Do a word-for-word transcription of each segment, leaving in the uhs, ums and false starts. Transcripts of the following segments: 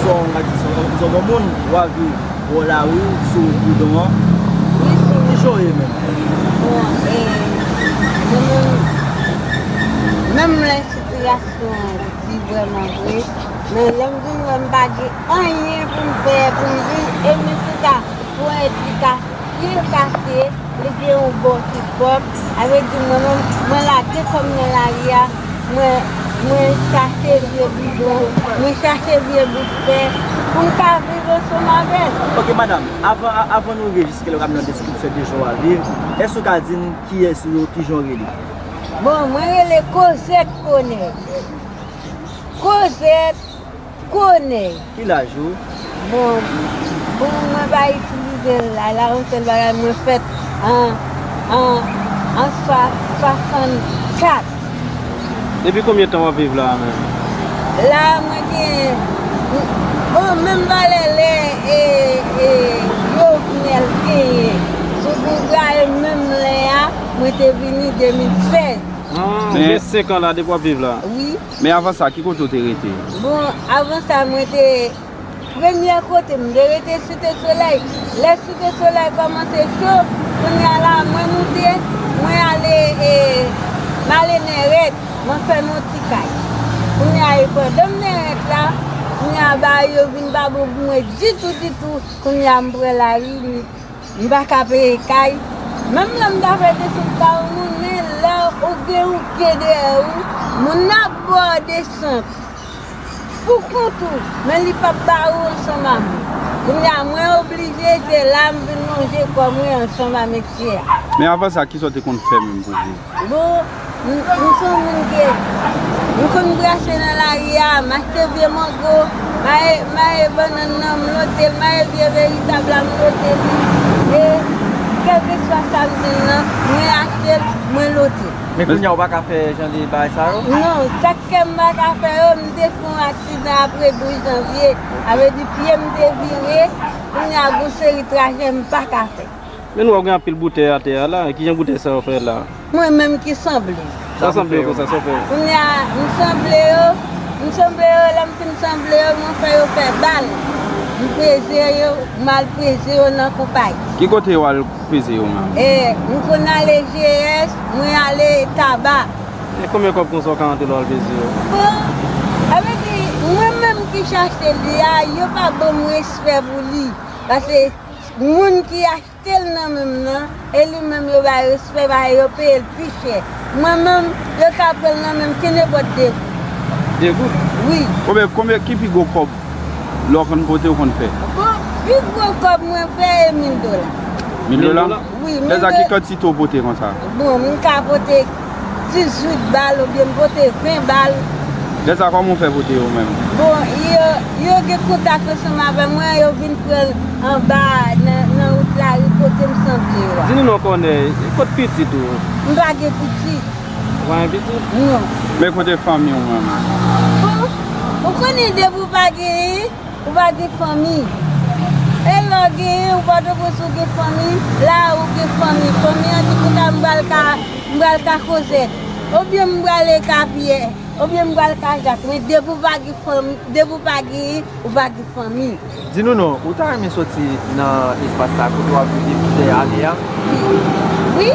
Sou yon, gad, sou yon, sou yon bon moun, w a viv bò lari, sou goudon an. Wi, sou. Ki jan w ye menm? Bon, e, mwen menm, menm lè sitiyasyon an di vrèman vre, men lè m vin wè m pa gen anyen pou m fè, pou m vin, e m vin chita pou yon edikasyon, li kache, li gen yon bò ki pwòp, sa vle di mwen menm, mwen lage kò m nan lari a, mwen, mwen chache vye bidon, mwen chache vye bout fè, pou m ka viv ansanm avè l. Ok, madanm, avan, a- avan nou rive jiske lè w ap nan deskripsyon de jan w ap viv, èske w ka di n kiyès ou ye, ki jan w rele? Bon, mwen rele Kozèt Konèy. Kozèt Konèy. Ki laj ou? Bon, bon, mwen pa itilize l la. La, yon sèl bagay, mwen fèt an, an, an swa- swasannkat. Depi konbyen tan w ap viv la a menm? La, mwen gen, bon, menm valè lè, e, e, Jovenel genyen. Si w konpare menm lè a, mwen te vini de mil sèz. Ah, ou gen senk an la depi w ap viv la? Wi. Men avan sa, ki kote w te rete? Bon, avan sa, mwen te, premyè kote m te rete Site Solèy. Lè Site Solèy kòmanse cho, kounye a la, mwen moute, mwen ale, e, m ale Nèrèt, mwen fè m yon ti kay. Kounye a, e pandan m Nèrèt la, kounye a, bagay yo vin pa bon pou mwen ditou, ditou. Kounye a, m pran lari, m M pa ka peye kay. Menm lè m ta fè desann kay yon moun, men lè ou gen yon ke dèyè ou, moun nan ap ba w desann pou kont ou, men li p ap ba ou ansanm ak ou. Kounye a, mwen oblije, se la m vin lonje kò mwen ansanm ak mesye a. Men avan sa, kisa w te konn fè menm pou viv? Bon, m, m se yon moun ke m konn brase nan lari a, m achte vye mango, maye, maye bannann nan, m lote l, maye vye veritab la, m lote li. E kèlkeswa sa m jwenn nan, mwen achte l, mwen lote l. Men kounye a, ou pa ka fè jan de bagay sa yo? Non, sa k fè m pa ka fè yo, m te fè yon aksidan apre douz janvye. Sa vle di pye m te vire, kounye a, gon seri trajè m pa ka fè. Men nou wè w gen anpil boutèy atè a la, kijan boutèy sa yo fè la? Mwen menm ki sanble. Sa sanble yo konsa, sa w fè? Kounye a, m sanble yo, m sanble yo, lè m fin sanble yo, mwen fè yo fè bal. M peze yo, m al peze yo nan konpayi. Ki kote w al peze yo menm? E, m konn ale G S, mwen ale Taba. E konbyen kòb konsa w ka rantre lè w al peze yo? Bon, sa vle di, mwen menm ki chache li a, yo pa ban m respè pou li. Paske moun ki achte l nan men m nan, e li menm yo ba l respè, paske yo peye l pi chè. Mwen menm, yo ka pran l nan men m kenenpòt de goud. De goud? Wi. Konbyen, konbyen, ki pi gwo kòb lè w konn pote, w konn fè? Bon, pi gwo kòb mwen fè e mil dola. Mil dola? Mil dola? Wi, mil dola. Lè sa, ki kantite w pote konsa? Bon, m ka pote dizuit bal oubyen m pote ven bal. Lè sa, kòman w fè pote yo menm? Bon, yo, yo gen kontak ansanm avè mwen, yo vin pran l anba nan, nan wout lari kote m sanble yo a. Di nou non, Kònèy, kot pitit ou? M pa gen pitit. Ou pa gen pitit? Non. Men kote fanmi w menm? Bon, ou konnen depi w pa genyen, ou pa gen fanmi. E lè w genyen, ou Pòtoprens ou gen fanmi, la ou gen fanmi. Fanmi an di, kouta m pral ka, m pral ka Kozèt. Oubyen m prale ka Pyè. Oubyen m pral ka Jak. Men depi w pa gen fanmi, depi w pa genyen, ou pa gen fanmi. Di nou non, ou ta renmen soti nan espas sa kote w ap viv depi dèyè ane a? Wi. Wi,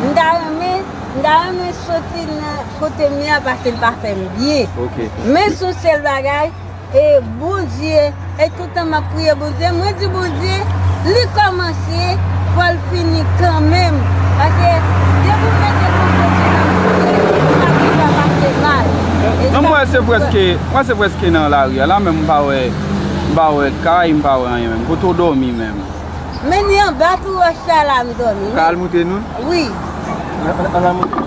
m ta renmen, m ta renmen soti nan kote m ye a paske l pa fè m byen. Ok. Men se yon sèl bagay, e Bondye, e tout tan m ap priye Bondye, mwen di Bondye, li kòmanse, fò l fini kanmenm. Paske depi w mete konfyans ou nan Bondye, ou pa gen dwa pase mal. E non, sa mwen se prèske, mwen se prèske nan lari a la, men m pa wè, m pa wè kay, m pa wè anyen menm. Kote w dòmi menm? Men ni anba tou wòch sa la m dòmi. Ka al moute nou? Wi. Ann, ann, ann al moute.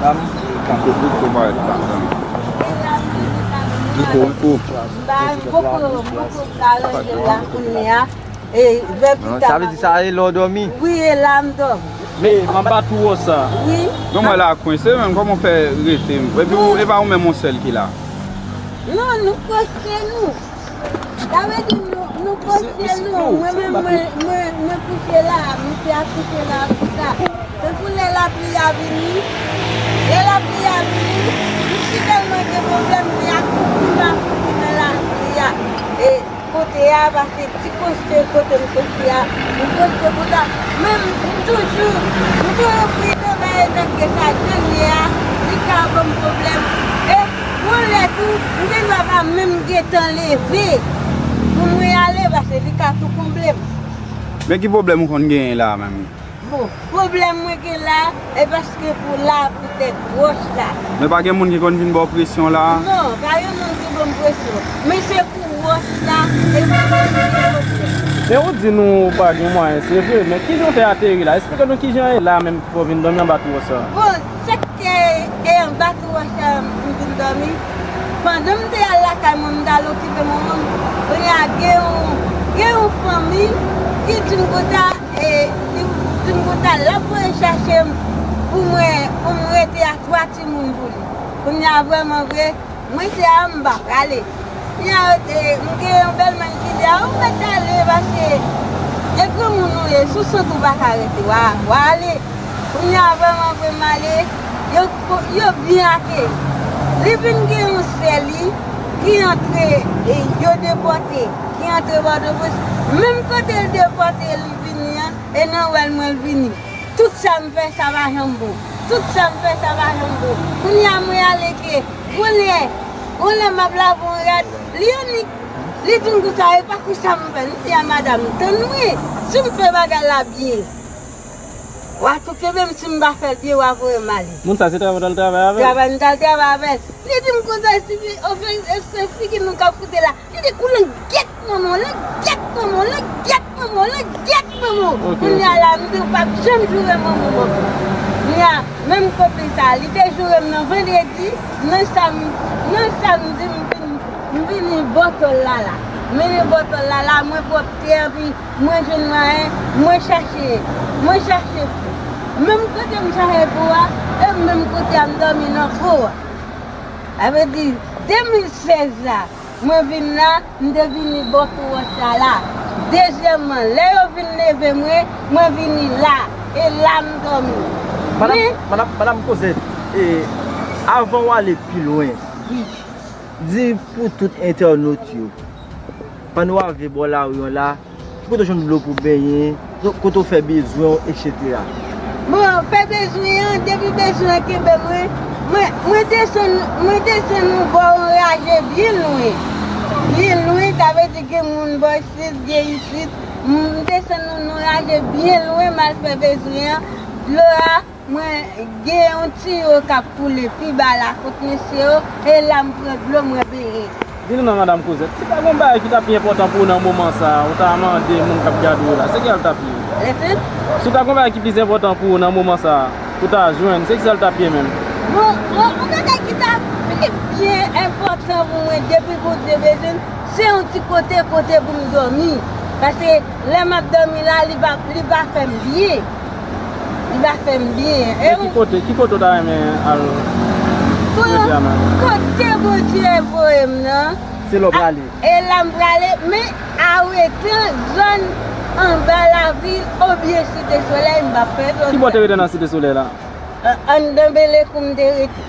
Dam. Poko, poko parèt la, dam. Poko, poko. M pa, m poko, m poko ka ranje la kounye a. E, vè pita. Non, sa vle di sa e lè w dòmi? Wi, e la m dòmi. Men anba tou wòch sa. Wi. Non, mwen la kwense menm, kòman w fè rete? Epi ou, e pa ou menm yon sèl ki la? Non, nou kwense nou. Sa vle di nou, nou kouche nou. Mwen menm, mwen, mwen, mwen kouche la, misye ap kouche la konsa. Tankou lè lapli a vini, lè lapli a vini, misye tèlman gen pwoblèm, li ap Pase ti kote kote m soti a, m kote kote a, men m toujou, m toujou pridan bagay tanke sa, jan l ye a, li ka ban m pwoblèm. E yon lè tou, m gen dwa pa menm gentan leve pou mwen ale, pase li ka tou konble m. Men ki pwoblèm ou konn genyen la menm? Bon, pwoblèm mwen gen la, e paske pou la, poutèt wòch la. Men pa gen moun ki konn vin ba w presyon la? Non, pa gen moun ki ban m presyon. Men se pou wòch la, e pou wòch la. Men ou di nou pa gen mwayen, se vre, men kijan w fè ateri la? Esplike nou kijan e la menm ki fè w vin dòmi anba tou wòch sa? Bon, se ke e anba tou wòch la m vin dòmi. Pandan m te al lakay mwen, m t al okipe manman m. Kounye a, gen yon, gen yon fanmi ki di m konsa, e, ki di m konsa, l ap voye chache m pou mwen, pou m rete a twa timoun pou li. Kounye a, vrèman vre, mwen se a, m pa prale. Kounye a, yo te, m gen yon bèlmè m ki di, a, ou mèt ale, paske e granmoun ou ye, sou sant ou pa ka rete, w a, w a ale. Kounye a, vrèman vre, m ale, yo, yo byen akeyi m. Li vin gen yon sè li ki antre, e yo depòte, ki antre Pòtoprens. Menm kote l depòte, l vini an, e nan wèl mwen l vini. Tout sa m fè, sa pa janm bon. Tout sa m fè, sa pa janm bon. Kounye a, mwen ale ke, yon lè, yon lè m ap lave yon rad, li annik, li di m konsa, e pa konsa m fè. M di a madanm, tann mwen, si m fè bagay la byen, w a tou kenbe m, si m pa fè l byen, w a voye m ale. Moun sa se travay w t al travay avè l? Travay m t al travay avè l. Li di m konsa, si, o fè, se figi nou k ap koute la. Li di, kou langyèt manman w, langyèt manman w, langyèt manman w, langyèt manman w. Ok, kounye a la, m di, ou p ap janm joure manman w ankò. Kounye a, menm kote sa, li te joure m nan vandredi, nan sam-, nan samdi, m vin, m vini bò tòl la la. M vini bò tòl la la, mwen pwòpte, epi mwen jwenn mwayen, mwen chache, mwen chache pou. Menm kote m chache pou a, e menm kote a m dòmi nan fon an. Sa vle di, de mil sèz la, mwen vin la, m te vini bò tou wòch la la. Dezyèmman, lè yo vin leve mwen, mwen vini la. E la m dòmi. Madanm, men madanm, madanm Cosette, e, avan w ale pi lwen, wi, di pou tout entènot yo, pandan w ap viv bò lari an la, ki kote w jwenn dlo pou benyen, kote w fè bezwen w, etsetera. Bon, fè bezwen an, depi bezwen an kenbe mwen, mwen, mwen desann, mwen desann yon bò yon raje byen lwen. Byen lwen, sa vle di gen moun bò isit, gen isit. M desann yon, yon raje byen lwen, m al fè bezwen an. Dlo a, mwen gen yon tiyo k ap koule pi ba la kot mesye yo, e la m pran dlo mwen benyen. Di nou non, madanm Cosette, si ta gon bagay ki ta pi enpòtan pou ou nan moman sa a, ou ta mande moun k ap gade w la, se kiyès l t ap ye? Lèfèt? Si w ta gon bagay ki plis enpòtan pou ou nan moman sa a, ou ta jwenn, se kisa l t ap ye menm? Bon, bon, yon bagay ki ta pi byen enpòtan pou mwen depi Bondye bezwen m, se yon ti kote, kote pou m dòmi. Paske lè m ap dòmi la, li pa, li pa fè m byen. Li pa fè m byen. E ki kote, ki kote w ta renmen al jodi a menm? Kote Bondye voye m nan. Se la w prale? E la m prale, men awetan zòn anba lavil oubyen Site Solèy, m p ap fè zòn sa. Ki bò w te rete nan Site Solèy la? An-, anndan Belekou m te rete.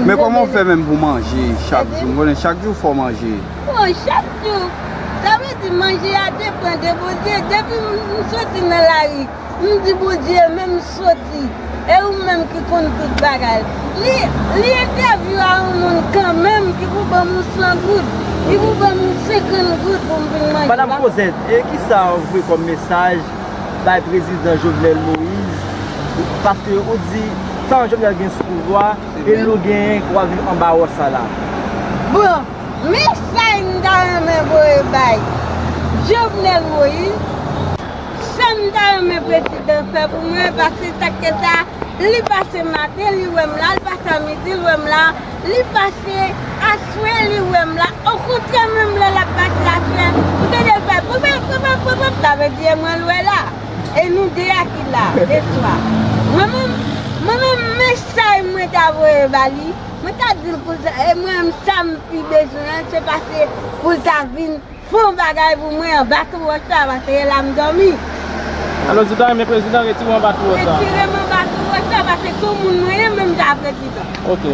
Men kòman w fè menm pou manje chak jou? M konnen chak jou fò w manje. Bon, chak jou. Sa vle di manje a depann de Bondye. Depi m, m soti nan lari, m di Bondye, men m soti. E ou menm ki konn tout bagay. Li, li entèvyou a yon moun kanmenm ki pou ban m yon san goud, ki pou ban m yon senkant goud pou m vin manje. Madanm Cosette, e kisa w voye kòm mesaj bay prezidan Jovenel Moïse, paske ou di, tan Jovenel gen sou pouvwa, e li w genyen, w ap viv anba wòch sa la. Bon, mesaj m ta renmen voye bay Jovenel Moïse, sa m ta renmen prezidan fè pou mwen, paske sa k te sa, li pase maten, li wè m la, li pase a midi, li wè m la, li pase aswè, li wè m la. Okontrè, menm lè l ap pase aswè, m tande l fè pwopwop, pwopwop, pwopwop, sa vle di e mwen l wè la. E nou de a ki la, de swa. Mwen menm, mwen menm, mesaj mwen ta voye ba li, mwen ta di l konsa, e mwen menm, sa m pi bezwen an, se pase pou l ta vin fè yon bagay pou mwen anba tou wòch la, paske e la m dòmi. Alò, ou ta renmen prezidan retire w anba tou wòch la? Retire m anba tou wòch la, paske se yon moun mwen ye, menm jan a prezidan. Ok.